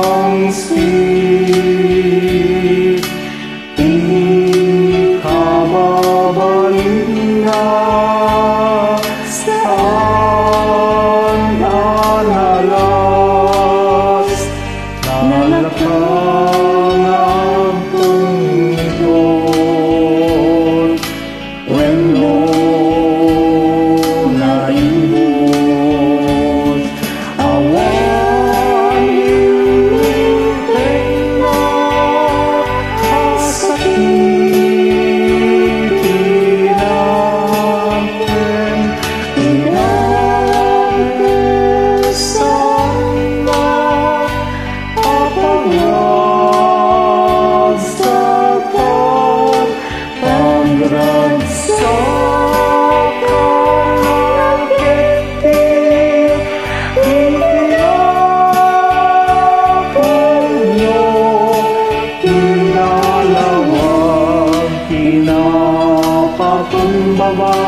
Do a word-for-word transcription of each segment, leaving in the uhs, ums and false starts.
Tangsi ti kababalinna, saan a nalas, nalaka nga agtungtong. Wenno naimbus, awan immay tengnga a sakit ti nakem, ti nakem saan a paglagsakon. Pagragsakan a ketdi iti aponyo, kinalawag, kinapakumbaba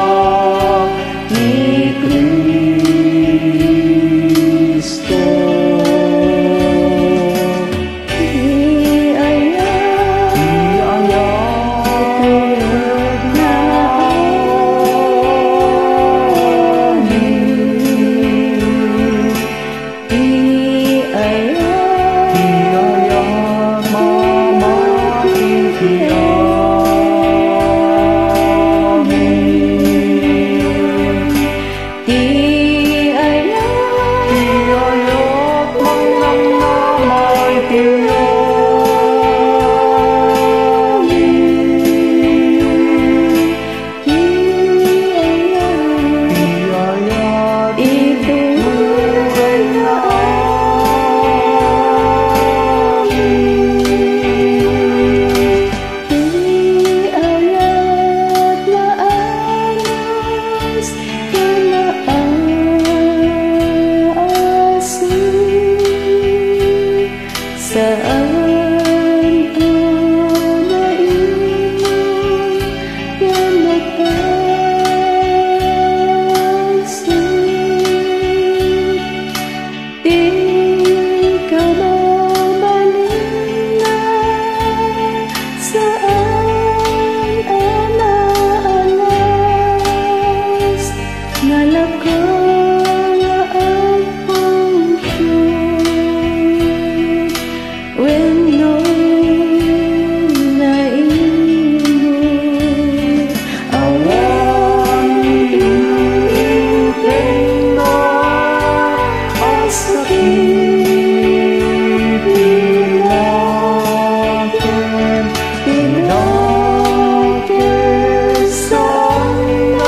ni Cristo. Ti ayat. Ti ayat, mangnamnama iti langit. Ti ayat. Ti ayat, iti turay nga langit. Ti ayat naanus, naanus, saan a naimon nga napasit. Ti kababalinna, saan a naalas, nalaka nga agpungtot. Wenno naimbus, awan immay tengnga a sakit ti nakem, ti nakem saan a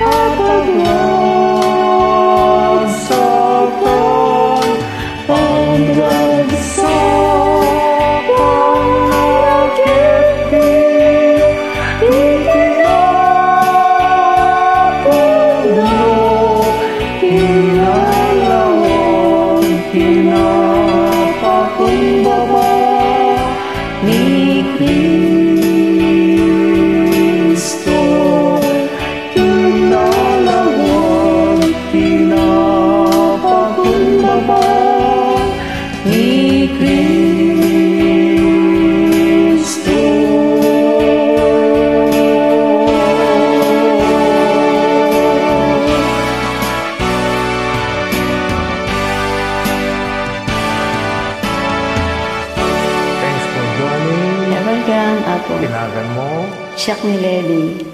paglagsakon. Pagragsakan a ketdi iti aponyo, kinalawag, kinapakumbaba ni Cristo. Kinalawag, kinapakumbaba ni Cristo. Thanks for joining. You're welcome, Apo. Tinagan mo. Siak ni Lely.